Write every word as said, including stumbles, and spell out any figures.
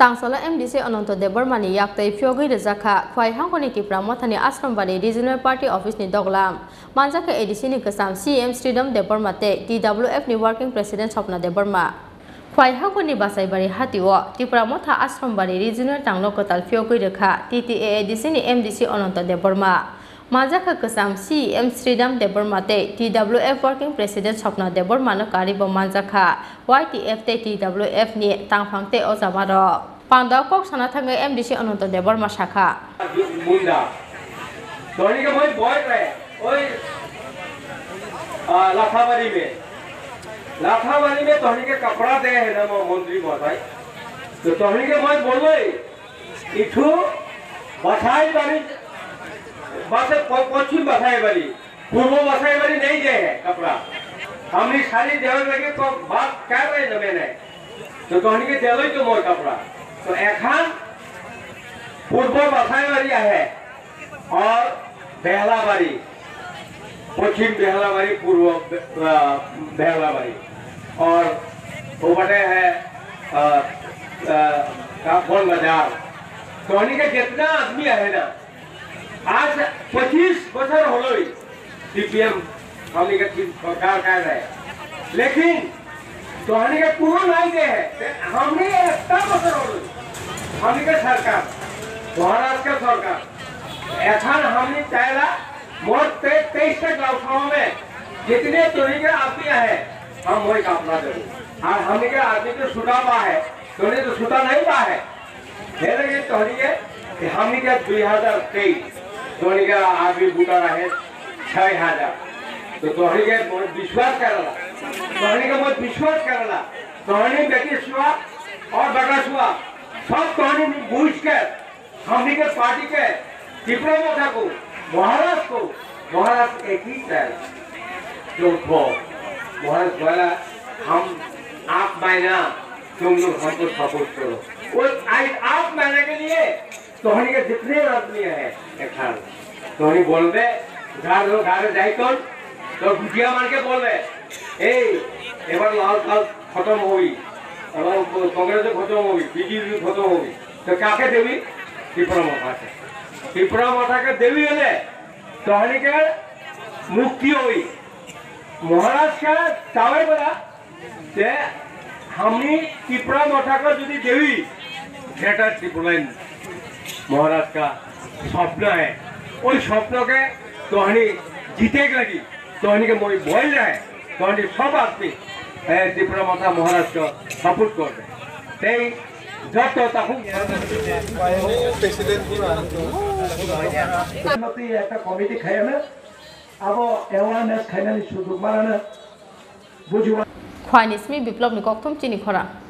Tangsalo M D C Ananto Debbarma ni yaktwi phiyogwi rwjak kha Khwai Hangkhoni Tipra Mothani Ashram Bari Regional Party Office ni doglam. Manjak kha A D C ni kwcham C E M Sridham Debbarma tei T W F ni Working President Swapna Debbarma. Khwai Hangkhoni Basaibari hatio Tipra Motha Ashram Bari Regional Tangno kwtal phiyogwi rwkha T T A A D C ni M D C Ananto Debbarma. Manjak kha kwcham C E M Sridham Debbarma tei T W F Working President Swapna Debbarma no karwi bo manjak kha Y T F tei T W F ni tangphang tei ojamarok. Panda kok sana thangwi M D C Ananto Debbarma sakha. मुंडा। तोहनी के मैं बॉय रहे, ओए, आ, लाथाबारी में। लाथाबारी में तोहनी के कपड़ा दे है ना, मो-, मंत्री महोदय। तो तोहनी के मैं बोलो, इठू बसाई बारी, बस प-, पश्चिम बसाई बारी, पूर्व बसाई बारी नहीं दे है कपड़ा। हमनी सारी देवे लगे तो बात कर रहे ना मैंने। तो तोहनी के देलो ही तो मोर कपड़ा। तो एखान पूर्व बसाई बारी है। और बेहलाबारी, पश्चिम बेहलाबारी, पूर्व बे-, अ, बेहलाबारी, और वो बटे है, अ, अ, का-, बन बाजार। तो हमनी का जितना आदमी है ना, आज पच्चीस बछर होलोई, सीपीएम हमनी के ठीक सरकार कर रहे हैं। लेकिन तोहनी के कोनो नहीं दे है। ते हमनी के इतना बछर होलोई, हमनी के सरकार, महाराष्ट्र के सरकार। एखन हमनी चाहेला मोर ते-, तेईस टा गाँव सभा में जितने तोहनी के आदमी है, हम वही काफला देबो। और हमनी के आदमी तो छुटा बा है, तोहनी तो छुटा नहीं बा है। हेले के तोहनी के, कि हमनी के दुई हजार तेईस, तोहनी के आदमी बूटा रहे छह हजार। तो तोहनी के मोर विश्वास करला, तोहनी के मोर विश्वास करला, तोहनी बेटी सुआ और बेटा सुआ, सब तोहनी बुझ के हमनी के पार्टी के त्रिपुरा मोर्चा को, महाराज को, महाराज एक ही चाहेला। जो उठो, महाराज बोला, हम आप मायना तुम लोग हमको सपोर्ट करो। वो आज आप मायना के लिए तोहनी के जितने आदमी है, एक साल, तोहनी बोलबे, घर लो, घर जाई तो, तो गुटिया मार के बोलबे, "ए, एबार लाल साल खत्म होई, एबार कांग्रेस खत्म होई, बीजेपी खत्म होई।" तो काके देवी? त्रिपुरा मोर्चा के। त्रिपुरा मोर्चा के देवी हेले, तोहनी के मुक्ति होई। महाराज का चावे बड़ा, ते हमनी त्रिपुरा मोर्चा को यदि देवी, ग्रेटर त्रिपुरालैंड महाराज का स्वप्न है, ওই স্বপ্নকে তহনি জিতে লাগি, তহনিকে মই বল যায়, তহনি সব আদমি, এ, ত্রিপুরা মোর্চা মহারাজকে সাপোর্ট করবে। তেই যত তাহু একটা কমিটি খাইয়ানো, আবো অ্যাওয়ারনেস খাইনানি সুযোগ মারানো, বুঝিবা। Khwai ni simi Biplop ni kokthum chini khora.